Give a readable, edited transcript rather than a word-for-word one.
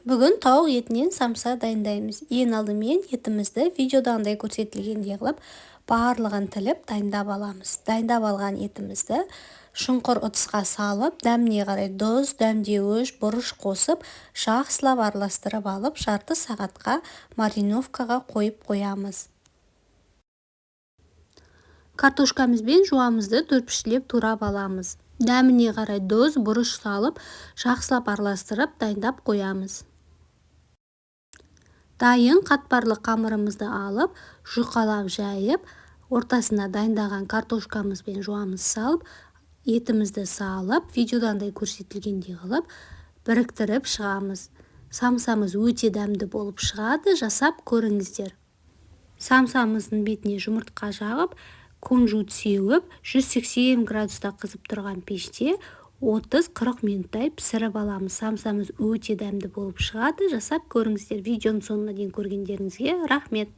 Бүгін тауық етінен самса дайындаймыз. Ең алдымен етімізді видеодағындай көрсетілгендей қылып барлығын тіліп дайындап аламыз. Дайындап алған етімізді шұңқыр ыдысқа салып, дәміне қарай тұз, дәмдеуіш, бұрыш қосып, жақсылап араластырып алып, жарты сағатқа мариновкаға қойып қоямыз. Картошкамыз бен жуамызды төртбұрыштап турап аламыз. Дәміне қарай тұз, бұрыш салып, жақсылап араластырып дайындап қоямыз. Дайын қатпарлы қамырымызды алып, жұқалап жайып, ортасына дайындаған картошкамыз бен жуамызды салып, етімізді салып, видеодағындай көрсетілгендей қылып біріктіріп шығамыз. Самсамыз өте дәмді болып шығады, жасап көріңіздер. Самсамыздың бетіне жұмыртқа жағып, кунжут сеуіп, 180 градуста қызып тұрған пеште 30-40 минуттай пісіріп аламыз. Самсамыз өте дәмді болып шығады, жасап көріңіздер. Видеоның соңына дейін көргендеріңізге рахмет.